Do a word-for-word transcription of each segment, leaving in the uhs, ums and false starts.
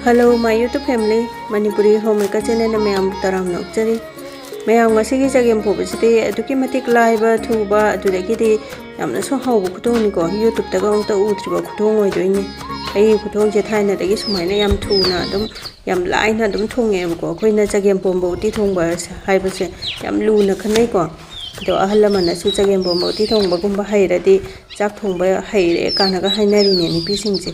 Hello, my YouTube family, Manipuri Homemaker channel ꯅ ꯃꯌꯥꯝꯕꯨ ꯇꯔꯥꯝꯅ ꯑꯣꯛꯆꯔꯤ꯫ ꯃꯌꯥꯝ, ꯉꯁꯤꯒꯤ ꯆꯒꯦꯝ ꯄꯣꯝꯕꯁꯤꯗꯤ ꯑꯗꯨꯛꯀꯤ ꯃꯇꯤꯛ ꯂꯥꯏꯕ, ꯊꯨꯕ, ꯑꯗꯨꯗꯒꯤꯗꯤ ꯌꯥꯝꯅꯁꯨ ꯍꯥꯎꯕ ꯈꯨꯊꯣꯡꯅꯤꯀꯣ꯫ YouTube ꯇꯒ ꯑꯃꯨꯛꯇ ꯎꯗ꯭ꯔꯤꯕ ꯈꯨꯊꯣꯡ ꯑꯣꯏꯗꯣꯏꯅꯤ꯫ ꯑꯩꯒꯤ ꯈꯨꯊꯣꯡꯁꯦ ꯊꯥꯏꯅꯗꯒꯤ ꯁꯨꯃꯥꯏꯅ ꯌꯥꯝ ꯊꯨꯅ ꯑꯗꯨꯝ, ꯌꯥꯝ ꯂꯥꯏꯅ ꯑꯗꯨꯝ ꯊꯣꯡꯉꯛꯑꯦꯕꯀꯣ꯫ ꯑꯩꯈꯣꯏꯅ ꯆꯒꯦꯝ ꯄꯣꯝꯕ ꯎꯇꯤ ꯊꯣꯡꯕ ꯍꯥꯏꯕꯁꯦ ꯌꯥꯝ ꯂꯨꯅ ꯈꯟꯅꯩꯀꯣ꯫ ꯑꯗꯣ ꯑꯍꯜ ꯂꯃꯟꯅꯁꯨ ꯆꯒꯦꯝ ꯄꯣꯝꯕ ꯎꯇꯤ ꯊꯣꯡꯕꯒꯨꯝꯕ ꯍꯩꯔꯗꯤ ꯆꯥꯛ ꯊꯣꯡꯕ ꯍꯩꯔꯦ ꯀꯥꯏꯅꯒ ꯍꯥꯏꯅꯔꯤꯅꯦ ꯅꯨꯄꯤꯁꯤꯡꯁꯦ꯫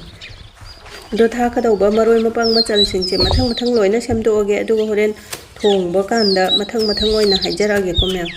ꯑꯗꯣ ꯊꯥꯛꯀꯗꯧꯕ ꯃꯔꯣꯏ ꯃꯄꯥꯡ ꯃꯆꯜꯁꯤꯡꯁꯦ ꯃꯊꯪ ꯃꯊꯪ ꯂꯣꯏꯅ ꯁꯦꯝꯗꯣꯛꯑꯒꯦ, ꯑꯗꯨꯒ ꯍꯣꯔꯦꯟ ꯊꯣꯡꯕ ꯀꯥꯟꯗ ꯃꯊꯪ ꯃꯊꯪ ꯑꯣꯏꯅ ꯍꯥꯏꯖꯔꯛꯑꯒꯦꯀꯣ, ꯃꯌꯥꯝ꯫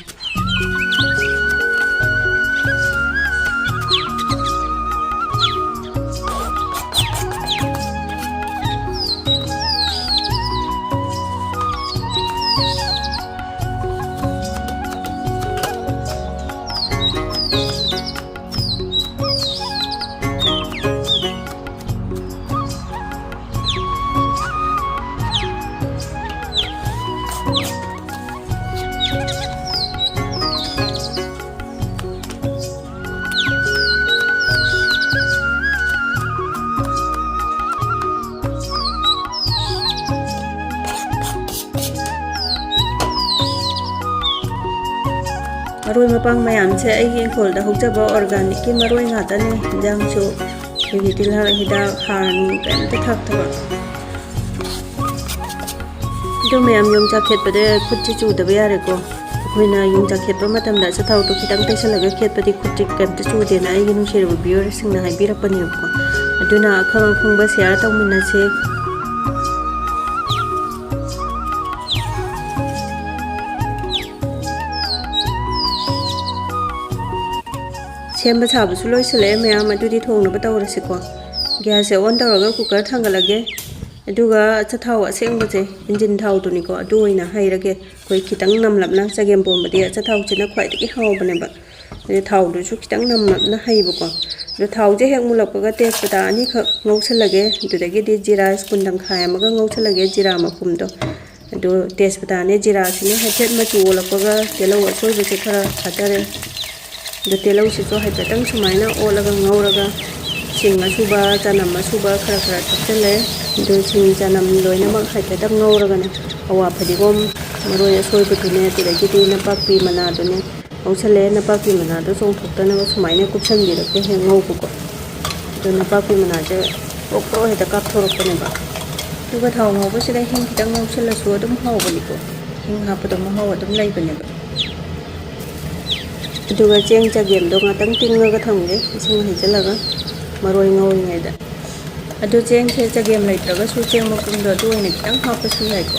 ꯃꯔꯣꯏ ꯃꯄꯥꯡ ꯃꯌꯥꯝꯁꯦ ꯑꯩꯒꯤ ꯏꯪꯈꯣꯜꯗ ꯍꯧꯖꯕ organic ꯀꯤ ꯃꯔꯣꯏ ꯉꯥꯛꯇꯅꯦ꯫ ꯏꯟꯖꯥꯡꯁꯨ ꯑꯩꯈꯣꯏꯒꯤ ꯇꯤꯜꯍꯥꯠ ꯍꯤꯗꯥꯛ, ꯍꯥꯔ ꯅꯨꯡ ꯀꯔꯤꯝꯇ ꯊꯥꯛꯇꯕ꯫ ꯑꯗꯨ ꯃꯌꯥꯝ, ꯌꯣꯡꯆꯥꯛ ꯈꯦꯠꯄꯗ ꯈꯨꯠꯁꯦ ꯆꯨꯗꯕ ꯌꯥꯔꯦꯀꯣ꯫ ꯑꯩꯈꯣꯏꯅ ꯌꯣꯡꯆꯥꯛ ꯈꯦꯠꯄ ꯃꯇꯝꯗ ꯑꯆꯥꯊꯥꯎꯗꯣ ꯈꯤꯇꯪ ꯇꯩꯁꯜꯂꯒ ꯈꯦꯠꯄꯗꯤ ꯈꯨꯠꯁꯦ ꯀꯩꯝꯇ ꯆꯨꯗꯦꯅ ꯑꯩꯒꯤ ꯅꯨꯡꯁꯤꯔꯕ viewer ꯁꯤꯡꯅ ꯍꯥꯏꯕꯤꯔꯛꯄꯅꯦꯕꯀꯣ꯫ ꯑꯗꯨꯅ ꯑꯈꯪ ꯑꯈꯪꯕ share ꯇꯧꯃꯤꯟꯅꯁꯦ꯫ ꯁꯦꯝꯕ ꯁꯥꯕꯁꯨ ꯂꯣꯏꯁꯤꯜꯂꯛꯑꯦ ꯃꯌꯥꯝ, ꯑꯗꯨꯗꯤ ꯊꯣꯡꯅꯕ ꯇꯧꯔꯁꯤꯀꯣ꯫ Gas ꯁꯦ on ꯇꯧꯔꯒ cooker ꯊꯥꯡꯒꯠꯂꯒꯦ꯫ ꯑꯗꯨꯒ ꯑꯆꯥꯊꯥꯎ ꯑꯁꯦꯡꯕꯁꯦ, ꯏꯟꯖꯤꯟ ꯊꯥꯎꯗꯨꯅꯤꯀꯣ, ꯑꯗꯨ ꯑꯣꯏꯅ ꯍꯩꯔꯒꯦ꯫ ꯑꯩꯈꯣꯏ ꯈꯤꯇꯪ ꯅꯝꯂꯞꯅ, ꯆꯒꯦꯝ ꯄꯣꯝꯕꯗꯤ ꯑꯆꯥꯊꯥꯎꯁꯤꯅ ꯈ꯭ꯋꯥꯏꯗꯒꯤ ꯍꯥꯎꯕꯅꯦꯕ꯫ ꯑꯗꯩ ꯊꯥꯎꯗꯨꯁꯨ ꯈꯤꯇꯪ ꯅꯝꯂꯞꯅ ꯍꯩꯕꯀꯣ꯫ ꯑꯗꯣ ꯊꯥꯎꯁꯦ ꯍꯦꯛ ꯃꯨꯜꯂꯛꯄꯒ ꯇꯦꯖꯄꯇꯥ ꯑꯅꯤꯈꯛ ꯉꯧꯁꯜꯂꯒꯦ꯫ ꯑꯗꯨꯗꯒꯤꯗꯤ ꯖꯤꯔꯥ spoon ꯇꯪꯈꯥꯏ ꯑꯃꯒ ꯉꯧꯁꯜꯂꯒꯦ, ꯖꯤꯔꯥ ꯃꯄꯨꯝꯗꯣ꯫ ꯑꯗꯣ ꯇꯦꯖꯄꯇꯥꯅꯦ, ꯖꯤꯔꯥꯁꯤꯅꯦ ꯍꯥꯏꯐꯦꯠ ꯃꯆꯨ ꯑꯣꯜꯂꯛꯄꯒ ꯇꯤꯜꯍꯧ ꯑꯁꯣꯏꯕꯁꯦ ꯈꯔ ꯊꯥꯗꯔꯦ꯫ ꯑꯗꯣ ꯇꯤꯜꯍꯧꯁꯤꯁꯨ ꯍꯥꯏꯐꯦꯠꯇꯪ ꯁꯨꯃꯥꯏꯅ ꯑꯣꯠꯂꯒ ꯉꯧꯔꯒ ꯁꯤꯡ ꯑꯁꯨꯕ, ꯆꯅꯝ ꯑꯁꯨꯕ ꯈꯔ ꯈꯔ ꯊꯥꯛꯆꯜꯂꯦ꯫ ꯑꯗꯨ ꯁꯤꯡ ꯆꯅꯝ ꯂꯣꯏꯅꯃꯛ ꯍꯥꯏꯐꯦꯠꯇꯪ ꯉꯧꯔꯒꯅꯦ, ꯍꯋꯥ ꯐꯗꯤꯒꯣꯝ, ꯃꯔꯣꯏ ꯑꯁꯣꯏꯕꯗꯨꯅꯦ, ꯑꯗꯨꯗꯒꯤꯗꯤ ꯅꯄꯥꯛꯄꯤ ꯃꯅꯥꯗꯨꯅꯦ ꯉꯧꯁꯜꯂꯦ꯫ ꯅꯄꯥꯛꯄꯤ ꯃꯅꯥꯗꯣ ꯆꯣꯡꯊꯣꯛꯇꯅꯕ ꯁꯨꯃꯥꯏꯅ ꯀꯨꯞꯁꯟꯕꯤꯔꯒ ꯍꯦꯛ ꯉꯧꯕꯀꯣ꯫ ꯑꯗꯣ ꯅꯄꯥꯛꯄꯤ ꯃꯅꯥꯁꯦ ꯄ꯭ꯔꯣꯛ ꯄ꯭ꯔꯣꯛ ꯍꯦꯛꯇ ꯀꯥꯞꯊꯣꯔꯛꯄꯅꯦꯕ꯫ ꯑꯗꯨꯒ ꯊꯥꯎ ꯉꯧꯕꯁꯤꯗ ꯍꯤꯡ ꯈꯤꯇꯪ ꯉꯧꯁꯜꯂꯁꯨ ꯑꯗꯨꯝ ꯍꯥꯎꯕꯅꯤꯀꯣ꯫ ꯍꯤꯡ ꯍꯥꯞꯄꯗꯣ ꯃꯍꯥꯎ ꯑꯗꯨꯝ ꯂꯩꯕꯅꯦꯕ꯫ ꯑꯗꯨꯒ ꯆꯦꯡ ꯆꯒꯦꯝꯗꯣ ꯉꯥꯛꯇꯪ ꯇꯤꯡꯉꯒ ꯊꯝꯒꯦ, ꯏꯁꯤꯡ ꯍꯩꯖꯤꯜꯂꯒ ꯃꯔꯣꯏ ꯉꯧꯔꯤꯉꯩꯗ꯫ ꯑꯗꯨ ꯆꯦꯡꯁꯦ ꯆꯒꯦꯝ ꯂꯩꯇ꯭ꯔꯒꯁꯨ ꯆꯦꯡ ꯃꯄꯨꯝꯗꯣ ꯑꯗꯨ ꯑꯣꯏꯅ ꯈꯤꯇꯪ ꯍꯥꯞꯄꯁꯨ ꯌꯥꯏꯀꯣ꯫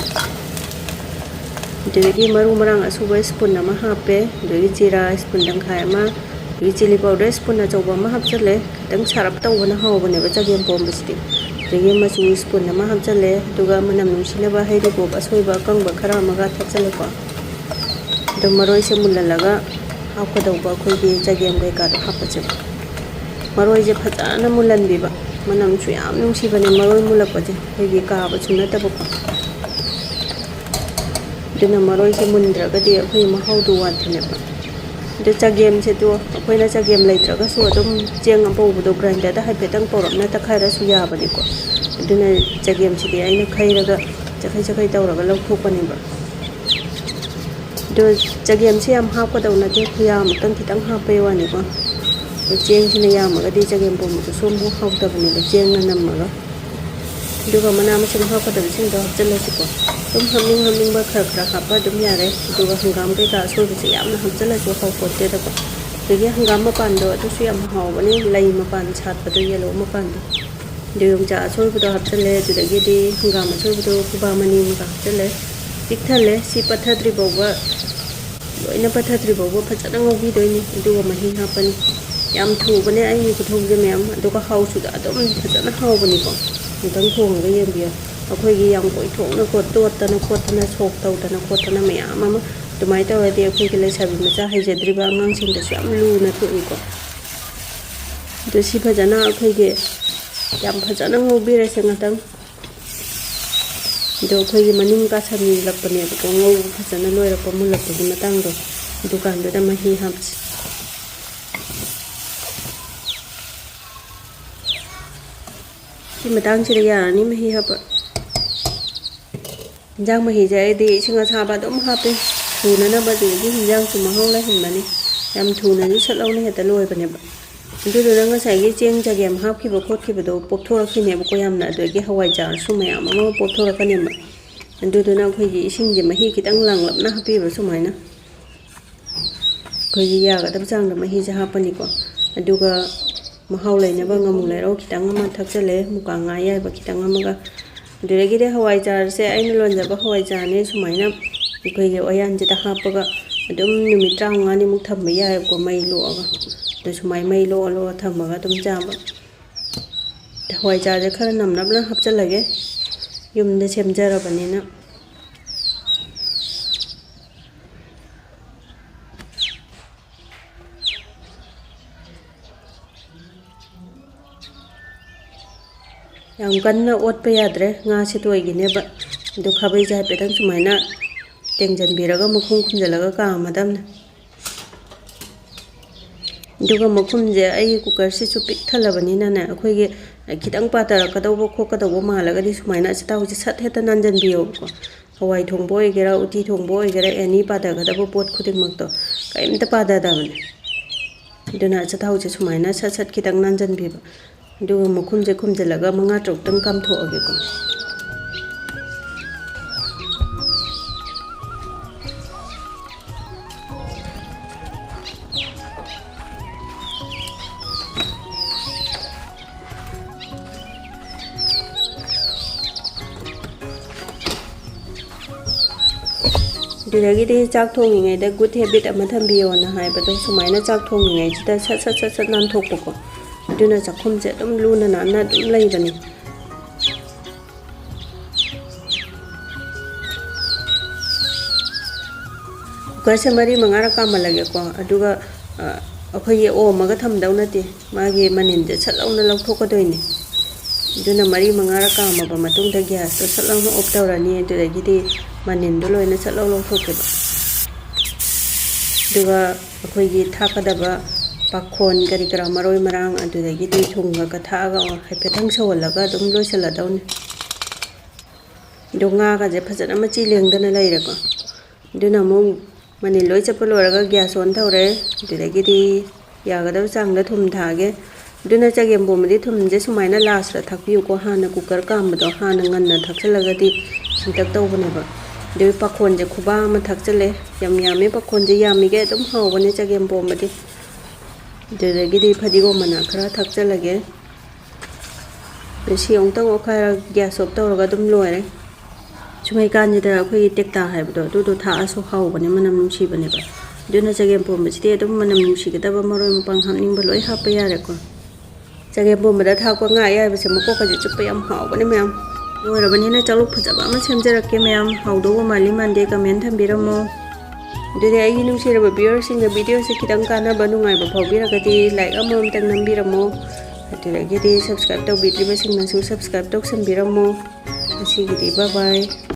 ꯑꯗꯨꯗꯒꯤ ꯃꯔꯨ ꯃꯔꯥꯡ ꯑꯁꯨꯕ ꯁ꯭ꯄꯨꯟ ꯑꯃ ꯍꯥꯞꯄꯦ, ꯑꯗꯨꯗꯒꯤ ꯖꯤꯔꯥ ꯁ꯭ꯄꯨꯟ ꯇꯪꯈꯥꯏ ꯑꯃ, ꯑꯗꯒꯤ ꯆꯤꯂꯤ ꯄꯥꯎꯗꯔ ꯁ꯭ꯄꯨꯟ ꯑꯆꯧꯕ ꯑꯃ ꯍꯥꯞꯆꯜꯂꯦ꯫ ꯈꯤꯇꯪ ꯁꯥꯔꯞ ꯇꯧꯕꯅ ꯍꯥꯎꯕꯅꯦꯕ ꯆꯒꯦꯝ ꯄꯣꯝꯕꯁꯤꯗꯤ꯫ ꯑꯗꯒꯤ ꯃꯆꯨ ꯁ꯭ꯄꯨꯟ ꯑꯃ ꯍꯥꯞꯆꯜꯂꯦ, ꯑꯗꯨꯒ ꯃꯅꯝ ꯅꯨꯡꯁꯤꯅꯕ ꯍꯩꯔꯤꯕꯣꯞ ꯑꯁꯣꯏꯕ ꯑꯀꯪꯕ ꯈꯔ ꯑꯃꯒ ꯊꯥꯛꯆꯜꯂꯦꯀꯣ꯫ ꯑꯗꯨ ꯃꯔꯣꯏꯁꯦ ꯃꯨꯜꯍꯜꯂꯒ ꯍꯥꯞꯀꯗꯧꯕ ꯑꯩꯈꯣꯏꯒꯤ ꯆꯒꯦꯝ ꯀꯩꯀꯥꯗꯣ ꯍꯥꯞꯄꯁꯦꯕ꯫ ꯃꯔꯣꯏꯁꯦ ꯐꯖꯅ ꯃꯨꯜꯍꯟꯕꯤꯕ, ꯃꯅꯝꯁꯨ ꯌꯥꯝ ꯅꯨꯡꯁꯤꯕꯅꯦ ꯃꯔꯣꯏ ꯃꯨꯜꯂꯛꯄꯁꯦ, ꯑꯩꯈꯣꯏꯒꯤ ꯀꯥꯕꯁꯨ ꯅꯠꯇꯕꯀꯣ꯫ ꯑꯗꯨꯅ ꯃꯔꯣꯏꯁꯦ ꯃꯨꯟꯗ꯭ꯔꯒꯗꯤ ꯑꯩꯈꯣꯏ ꯃꯍꯥꯎꯗꯣ ꯋꯥꯠꯄꯅꯦꯕ꯫ ꯑꯗꯨ ꯆꯒꯦꯝꯁꯦ ꯑꯗꯣ ꯑꯩꯈꯣꯏꯅ ꯆꯒꯦꯝ ꯂꯩꯇ꯭ꯔꯒꯁꯨ ꯑꯗꯨꯝ ꯆꯦꯡ ꯑꯄꯧꯕꯗꯣ ꯒ꯭ꯔꯥꯏꯟꯗꯔꯗ ꯍꯥꯏꯐꯦꯠꯇꯪ ꯄꯧꯔꯞꯅ ꯇꯛꯈꯥꯏꯔꯁꯨ ꯌꯥꯕꯅꯤꯀꯣ꯫ ꯑꯗꯨꯅ ꯆꯒꯦꯝꯁꯤꯗꯤ ꯑꯩꯅ ꯈꯩꯔꯒ ꯆꯈꯩ ꯆꯈꯩ ꯇꯧꯔꯒ ꯂꯧꯊꯣꯛꯄꯅꯦꯕ꯫ ꯑꯗꯣ ꯆꯒꯦꯝꯁꯦ ꯌꯥꯝ ꯍꯥꯞꯀꯗꯧ ꯅꯠꯇꯦ, ꯈꯨꯌꯥꯝ ꯑꯃꯇꯪ ꯈꯤꯇꯪ ꯍꯥꯞꯄꯩ ꯋꯥꯅꯤꯀꯣ꯫ ꯑꯗꯣ ꯆꯦꯡꯁꯤꯅ ꯌꯥꯝꯃꯒꯗꯤ ꯆꯒꯦꯝ ꯄꯣꯝꯕꯗꯨꯁꯨ ꯑꯃꯨꯛ ꯍꯥꯎꯇꯕꯅꯦꯕ, ꯆꯦꯡꯅ ꯅꯝꯃꯒ꯫ ꯑꯗꯨꯒ ꯃꯅꯥ ꯃꯁꯤꯡ ꯍꯥꯞꯀꯗꯕꯁꯤꯡꯗꯣ ꯍꯥꯞꯆꯤꯜꯂꯁꯤꯀꯣ꯫ ꯑꯗꯨꯝ ꯍꯥꯞꯅꯤꯡ ꯍꯥꯞꯅꯤꯡꯕ ꯈꯔ ꯈꯔ ꯍꯥꯞꯄ ꯑꯗꯨꯝ ꯌꯥꯔꯦ꯫ ꯑꯗꯨꯒ ꯍꯪꯒꯥꯝ ꯀꯩꯀꯥ ꯑꯁꯣꯏꯕꯁꯦ ꯌꯥꯝꯅ ꯍꯥꯞꯆꯤꯜꯂꯁꯨ ꯍꯥꯎꯄꯣꯠꯇꯦꯗꯀꯣ꯫ ꯑꯗꯒꯤ ꯍꯪꯒꯥꯝ ꯃꯄꯥꯟꯗꯣ ꯑꯗꯨꯁꯨ ꯌꯥꯝ ꯍꯥꯎꯕꯅꯦ, ꯂꯩ ꯃꯄꯥꯟ ꯁꯥꯠꯄꯗꯣ, ꯌꯦꯂꯣ ꯃꯄꯥꯟꯗꯣ꯫ ꯑꯗꯨ ꯌꯣꯡꯆꯥꯛ ꯑꯁꯣꯏꯕꯗꯣ ꯍꯥꯞꯆꯤꯜꯂꯦ꯫ ꯑꯗꯨꯗꯒꯤꯗꯤ ꯍꯪꯒꯥꯝ ꯑꯁꯣꯏꯕꯗꯣ ꯈꯨꯕꯥꯝ ꯑꯅꯤꯃꯨꯛ ꯍꯥꯞꯆꯤꯜꯂꯦ꯫ ꯄꯤꯛꯊꯜꯂꯦ꯫ ꯁꯤ ꯄꯠꯊꯗ꯭ꯔꯤ ꯐꯥꯎꯕ, ꯂꯣꯏꯅ ꯄꯠꯊꯗ꯭ꯔꯤ ꯐꯥꯎꯕ ꯐꯖꯅ ꯉꯧꯕꯤꯗꯣꯏꯅꯤ꯫ ꯑꯗꯨꯒ ꯃꯍꯤ ꯍꯥꯞꯄꯅꯤ꯫ ꯌꯥꯝ ꯊꯨꯕꯅꯦ ꯑꯩꯒꯤ ꯈꯨꯊꯣꯡꯁꯦ ꯃꯌꯥꯝ, ꯑꯗꯨꯒ ꯍꯥꯎꯁꯨ ꯑꯗꯨꯝ ꯐꯖꯅ ꯍꯥꯎꯕꯅꯤꯀꯣ꯫ ꯑꯃꯨꯛꯇꯪ ꯊꯣꯡꯉꯒ ꯌꯦꯡꯕꯤꯌꯨ꯫ ꯑꯩꯈꯣꯏꯒꯤ ꯌꯥꯝ ꯀꯣꯏꯊꯣꯛꯅ ꯀꯣ-, ꯇꯣꯠꯇꯅ ꯈꯣꯠꯇꯅ, ꯁꯣꯛ ꯇꯧꯗꯅ ꯈꯣꯠꯇꯅ ꯃꯌꯥꯝ ꯑꯃ ꯑꯗꯨꯃꯥꯏꯅ ꯇꯧꯔꯗꯤ ꯑꯩꯈꯣꯏꯒꯤ ꯂꯩꯁꯥꯕꯤ ꯃꯆꯥ ꯍꯩꯖꯗ꯭ꯔꯤꯕ ꯑꯉꯥꯡꯁꯤꯡꯗꯁꯨ ꯌꯥꯝ ꯂꯨꯅ ꯊꯣꯛꯏꯀꯣ꯫ ꯑꯗꯨ ꯁꯤ ꯐꯖꯅ ꯑꯩꯈꯣꯏꯒꯤ ꯌꯥꯝ ꯐꯖꯅ ꯉꯧꯕꯤꯔꯁꯦ ꯉꯥꯛꯇꯪ꯫ ꯑꯗꯣ ꯑꯩꯈꯣꯏꯒꯤ ꯃꯅꯤꯡ ꯀꯥꯁꯟꯕꯤꯔꯛꯄꯅꯦꯕꯀꯣ, ꯉꯧꯕ ꯐꯖꯅ ꯂꯣꯏꯔꯛꯄ, ꯃꯨꯜꯂꯛꯄꯒꯤ ꯃꯇꯥꯡꯗꯣ, ꯑꯗꯨꯀꯥꯟꯗꯨꯗ ꯃꯍꯤ ꯍꯥꯞꯁꯤ꯫ ꯁꯤ ꯃꯇꯥꯡꯁꯤꯗ ꯌꯥꯔꯅꯤ ꯃꯍꯤ ꯍꯥꯞꯄ꯫ ꯏꯟꯖꯥꯡ ꯃꯍꯤꯁꯦ ꯑꯩꯗꯤ ꯏꯁꯤꯡ ꯑꯁꯥꯕ ꯑꯗꯨꯝ ꯍꯥꯞꯄꯤ, ꯊꯨꯅꯅꯕ, ꯑꯗꯨꯗꯒꯤ ꯏꯟꯖꯥꯡꯁꯨ ꯃꯍꯥꯎ ꯂꯩꯍꯟꯕꯅꯤ꯫ ꯌꯥꯝ ꯊꯨꯅꯁꯨ ꯁꯠ ꯂꯥꯎꯅ ꯍꯦꯛꯇ ꯂꯣꯏꯕꯅꯦꯕ꯫ ꯑꯗꯨꯗꯨꯅ ꯉꯁꯥꯏꯒꯤ ꯆꯦꯡ ꯆꯒꯦꯝ ꯍꯥꯞꯈꯤꯕ ꯈꯣꯠꯈꯤꯕꯗꯣ ꯄꯣꯞꯊꯣꯔꯛꯈꯤꯅꯦꯕꯀꯣ, ꯌꯥꯝꯅ, ꯑꯗꯨꯗꯒꯤ ꯍꯋꯥꯏꯖꯥꯔꯁꯨ ꯃꯌꯥꯝ ꯑꯃ ꯄꯣꯞꯊꯣꯔꯛꯀꯅꯦꯕ꯫ ꯑꯗꯨꯗꯨꯅ ꯑꯩꯈꯣꯏꯒꯤ ꯏꯁꯤꯡꯁꯦ ꯃꯍꯤ ꯈꯤꯇꯪ ꯂꯥꯡꯂꯞꯅ ꯍꯥꯞꯄꯤꯕ ꯁꯨꯃꯥꯏꯅ꯫ ꯑꯩꯈꯣꯏꯒꯤ ꯌꯥꯒꯗꯕ ꯆꯥꯡꯗ ꯃꯍꯤꯁꯦ ꯍꯥꯞꯄꯅꯤꯀꯣ꯫ ꯑꯗꯨꯒ ꯃꯍꯥꯎ ꯂꯩꯅꯕ ꯉꯥꯃꯨ ꯂꯩꯔꯧ ꯈꯤꯇꯪ ꯑꯃ ꯊꯥꯛꯆꯜꯂꯦ, ꯃꯨꯀꯥ ꯉꯥ ꯑꯌꯥꯏꯕ ꯈꯤꯇꯪ ꯑꯃꯒ꯫ ꯑꯗꯨꯗꯒꯤꯗꯤ ꯍꯋꯥꯏꯖꯥꯔꯁꯦ ꯑꯩꯅ ꯂꯣꯟꯖꯕ ꯍꯋꯥꯏꯖꯥꯔꯅꯦ, ꯁꯨꯃꯥꯏꯅ ꯑꯩꯈꯣꯏꯒꯤ ꯎꯌꯥꯟꯁꯤꯗ ꯍꯥꯞꯄꯒ ꯑꯗꯨꯝ ꯅꯨꯃꯤꯠ ꯇꯔꯥꯃꯉꯥꯅꯤꯃꯨꯛ ꯊꯝꯕ ꯌꯥꯏꯕꯀꯣ, ꯃꯩ ꯂꯣꯛꯑꯒ꯫ ꯑꯗꯣ ꯁꯨꯃꯥꯏꯅ ꯃꯩ ꯂꯣꯛꯑ ꯂꯣꯛꯑ ꯊꯝꯃꯒ ꯑꯗꯨꯝ ꯆꯥꯕ꯫ ꯍꯋꯥꯏꯖꯥꯔꯁꯦ ꯈꯔ ꯅꯝꯅꯞꯅ ꯍꯥꯞꯆꯜꯂꯒꯦ, ꯌꯨꯝꯗ ꯁꯦꯝꯖꯔꯕꯅꯤꯅ꯫ ꯌꯥꯝ ꯀꯟꯅ ꯑꯣꯠꯄ ꯌꯥꯗ꯭ꯔꯦ, ꯉꯥꯁꯦ ꯇꯣꯏꯈꯤꯅꯦꯕ꯫ ꯑꯗꯨ ꯈꯥꯕꯩꯁꯦ ꯍꯥꯏꯐꯦꯠꯇꯪ ꯁꯨꯃꯥꯏꯅ ꯇꯦꯡꯁꯤꯟꯕꯤꯔꯒ ꯃꯈꯨꯝ ꯈꯨꯝꯖꯤꯜꯂꯒ ꯀꯥꯝꯃꯗꯕꯅꯦ꯫ ꯑꯗꯨꯒ ꯃꯈꯨꯝꯁꯦ ꯑꯩꯒꯤ ꯀꯨꯀꯔꯁꯤꯁꯨ ꯄꯤꯛ ꯊꯜꯂꯕꯅꯤꯅꯅꯦ, ꯑꯩꯈꯣꯏꯒꯤ ꯈꯤꯇꯪ ꯄꯥꯊꯔꯛꯀꯗꯧꯕ ꯈꯣꯠꯀꯗꯧꯕ ꯃꯥꯜꯂꯒꯗꯤ ꯁꯨꯃꯥꯏꯅ ꯑꯆꯥꯊꯥꯎꯁꯦ ꯁꯠ ꯍꯦꯛꯇ ꯅꯥꯟꯖꯟꯕꯤꯌꯣꯕꯀꯣ꯫ ꯍꯋꯥꯏ ꯊꯣꯡꯕ ꯑꯣꯏꯒꯦꯔꯥ, ꯎꯇꯤ ꯊꯣꯡꯕ ꯑꯣꯏꯒꯦꯔꯥ, ꯑꯦꯅꯤ ꯄꯥꯊꯒꯗꯕ ꯄꯣꯠ ꯈꯨꯗꯤꯡꯃꯛꯇꯣ ꯀꯔꯤꯝꯇ ꯄꯥꯊꯗꯕꯅꯦ꯫ ꯑꯗꯨꯅ ꯑꯆꯥꯊꯥꯎꯁꯦ ꯁꯨꯃꯥꯏꯅ ꯁꯠ ꯁꯠ ꯈꯤꯇꯪ ꯅꯥꯟꯖꯟꯕꯤꯕ꯫ ꯑꯗꯨꯒ ꯃꯈꯨꯝꯁꯦ ꯈꯨꯝꯖꯤꯜꯂꯒ ꯃꯉꯥ ꯇꯔꯨꯛꯇꯪ ꯀꯥꯝꯊꯣꯛꯑꯒꯦꯀꯣ꯫ ꯑꯗꯨꯗꯒꯤꯗꯤ ꯆꯥꯛ ꯊꯣꯡꯉꯤꯉꯩꯗ good habit ꯑꯃ ꯊꯝꯕꯤꯌꯣꯅ ꯍꯥꯏꯕꯗꯣ, ꯁꯨꯃꯥꯏꯅ ꯆꯥꯛ ꯊꯣꯡꯉꯤꯉꯩꯁꯤꯗ ꯁꯠ ꯁꯠ ꯁꯠ ꯁꯠ ꯅꯥꯟꯊꯣꯛꯄꯀꯣ꯫ ꯑꯗꯨꯅ ꯆꯥꯛꯈꯨꯝꯁꯦ ꯑꯗꯨꯝ ꯂꯨꯅ ꯅꯥꯟꯅ ꯑꯗꯨꯝ ꯂꯩꯕꯅꯤ꯫ ꯀꯨꯀꯔꯁꯦ ꯃꯔꯤ ꯃꯉꯥꯔꯛ ꯀꯥꯝꯍꯜꯂꯒꯦꯀꯣ꯫ ꯑꯗꯨꯒ, ꯑ, ꯑꯩꯈꯣꯏꯒꯤ ꯑꯣꯝꯃꯒ ꯊꯝꯗꯧ ꯅꯠꯇꯦ, ꯃꯥꯒꯤ ꯃꯅꯤꯟꯁꯦ ꯁꯠ ꯂꯥꯎꯅ ꯂꯧꯊꯣꯛꯀꯗꯣꯏꯅꯤ꯫ ꯑꯗꯨꯅ ꯃꯔꯤ ꯃꯉꯥꯔꯛ ꯀꯥꯝꯃꯕ ꯃꯇꯨꯡꯗ gas ꯇꯣ ꯁꯠ ꯂꯥꯎꯅ off ꯇꯧꯔꯅꯤ꯫ ꯑꯗꯨꯗꯒꯤꯗꯤ ꯃꯅꯤꯟꯗꯣ ꯂꯣꯏꯅ ꯁꯠ ꯂꯥꯎ ꯂꯧꯊꯣꯛꯀꯦꯕ꯫ ꯑꯗꯨꯒ ꯑꯩꯈꯣꯏꯒꯤ ꯊꯥꯛꯀꯗꯕ ꯄꯥꯈꯣꯟ ꯀꯔꯤ ꯀꯔꯥ, ꯃꯔꯣꯏ ꯃꯔꯥꯡ, ꯑꯗꯨꯗꯒꯤꯗꯤ ꯊꯨꯝꯒ ꯀ ꯊꯥꯛꯑꯒ ꯍꯥꯏꯐꯦꯠꯇꯪ ꯁꯧꯍꯜꯂꯒ ꯑꯗꯨꯝ ꯂꯣꯏꯁꯤꯜꯂꯗꯧꯅꯤ꯫ ꯑꯗꯣ ꯉꯥꯒꯁꯦ ꯐꯖꯅ ꯃꯆꯤ ꯂꯦꯡꯗꯅ ꯂꯩꯔꯦꯀꯣ꯫ ꯑꯗꯨꯅ ꯑꯃꯨꯛ ꯃꯅꯤꯜ ꯂꯣꯏ ꯆꯠꯄ ꯂꯣꯏꯔꯒ gas on ꯇꯧꯔꯦ꯫ ꯑꯗꯨꯗꯒꯤꯗꯤ ꯌꯥꯒꯗꯕ ꯆꯥꯡꯗ ꯊꯨꯝ ꯊꯥꯛꯑꯒꯦ꯫ ꯑꯗꯨꯅ ꯆꯒꯦꯝꯄꯣꯝꯕꯗꯤ ꯊꯨꯝꯁꯦ ꯁꯨꯃꯥꯏꯅ last ꯇ ꯊꯥꯛꯄꯤꯌꯨꯀꯣ, ꯍꯥꯟꯅ cooker ꯀꯥꯝꯕꯗꯣ ꯍꯥꯟꯅ ꯉꯟꯅ ꯊꯥꯛꯆꯜꯂꯒꯗꯤ ꯁꯤꯟꯇꯛ ꯇꯧꯕꯅꯦꯕ꯫ ꯑꯗꯨꯒꯤ ꯄꯥꯈꯣꯟꯁꯦ ꯈꯨꯕꯥ ꯑꯃ ꯊꯥꯛꯆꯜꯂꯦ꯫ ꯌꯥꯝ ꯌꯥꯝꯃꯦ, ꯄꯥꯈꯣꯟꯁꯦ ꯌꯥꯝꯃꯤꯒꯩ ꯑꯗꯨꯝ ꯍꯥꯎꯕꯅꯦ ꯆꯒꯦꯝꯄꯣꯝꯕꯗꯤ꯫ ꯑꯗꯨꯗꯒꯤꯗꯤ ꯐꯗꯤꯒꯣꯝ ꯃꯅꯥ ꯈꯔ ꯊꯥꯛꯆꯜꯂꯒꯦ꯫ ꯑꯗꯨ ꯁꯤ ꯑꯃꯨꯛꯇꯪ ꯑꯣꯠꯈꯥꯏꯔꯒ gas off ꯇꯧꯔꯒ ꯑꯗꯨꯝ ꯂꯣꯏꯔꯦ꯫ ꯁꯨꯡꯍꯩꯀꯥꯟꯁꯤꯗ ꯑꯩꯈꯣꯏꯒꯤ ꯇꯦꯛꯇꯥ ꯍꯥꯏꯕꯗꯣ ꯑꯗꯨꯗꯣ ꯊꯥꯛꯑꯁꯨ ꯍꯥꯎꯕꯅꯦ, ꯃꯅꯝ ꯅꯨꯡꯁꯤꯕꯅꯦꯕ꯫ ꯑꯗꯨꯅ ꯆꯒꯦꯝꯄꯣꯝꯕꯁꯤꯗꯤ ꯑꯗꯨꯝ ꯃꯅꯝ ꯅꯨꯡꯁꯤꯒꯗꯕ ꯃꯔꯣꯏ ꯃꯄꯥꯡ ꯍꯥꯞꯅꯤꯡꯕ ꯂꯣꯏ ꯍꯥꯞꯄ ꯌꯥꯔꯦꯀꯣ꯫ ꯆꯒꯦꯝꯄꯣꯝꯕꯗ ꯊꯥꯛꯄ ꯉꯥ ꯑꯌꯥꯏꯕꯁꯦ ꯃꯀꯣꯛꯀꯁꯦ ꯆꯨꯞꯄ ꯌꯥꯝ ꯍꯥꯎꯕꯅꯦ ꯃꯌꯥꯝ꯫ ꯂꯣꯏꯔꯕꯅꯤꯅ ꯆꯥꯂꯨꯛ ꯐꯖꯕ ꯑꯃ ꯁꯦꯝꯖꯔꯛꯀꯦ ꯃꯌꯥꯝ꯫ ꯍꯥꯎꯗꯧꯕ ꯃꯥꯜꯂꯤ ꯃꯥꯟꯗꯦ comment ꯊꯝꯕꯤꯔꯝꯃꯣ꯫ ꯑꯗꯨꯗꯤ ꯑꯩꯒꯤ ꯅꯨꯡꯁꯤꯔꯕ viewer ꯁꯤꯡꯅ video ꯁꯦ ꯈꯤꯇꯪ ꯀꯥꯟꯅꯕ ꯅꯨꯡꯉꯥꯏꯕ ꯐꯥꯎꯕꯤꯔꯒꯗꯤ like ꯑꯃꯃꯝꯇꯪ ꯅꯝꯕꯤꯔꯝꯃꯣ꯫ ꯑꯗꯨꯗꯒꯤꯗꯤ subscribe ꯇꯧꯕꯤꯗ꯭ꯔꯤꯕꯁꯤꯡꯅꯁꯨ subscribe ꯇꯧꯁꯟꯕꯤꯔꯝꯃꯣ꯫ ꯉꯁꯤꯒꯤꯗꯤ bye bye꯫